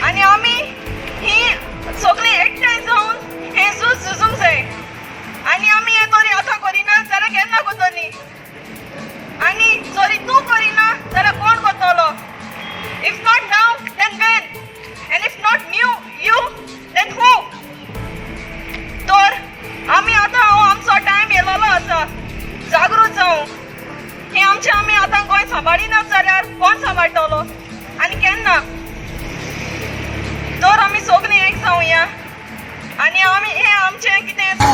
आनी आमी ही सगळीं एकठांय जावन हें झूज झुजूंक जाय. आनी आमी हें तरी आतां करिना जाल्यार केन्ना करतली? आनी जरी तूं करिना जाल्यार कोण करतलो? If not now, then when? And if not you, then who? तर आमी आतां हो आमचो टायम येयलेलो आसा जागृत जावंक. हें आमचें आमी आतां गोंय सांबाळिना जाल्यार कोण सांबाळटलो आनी केन्ना? तर आमी सगळीं एक जावया आनी आमी हें आमचें कितें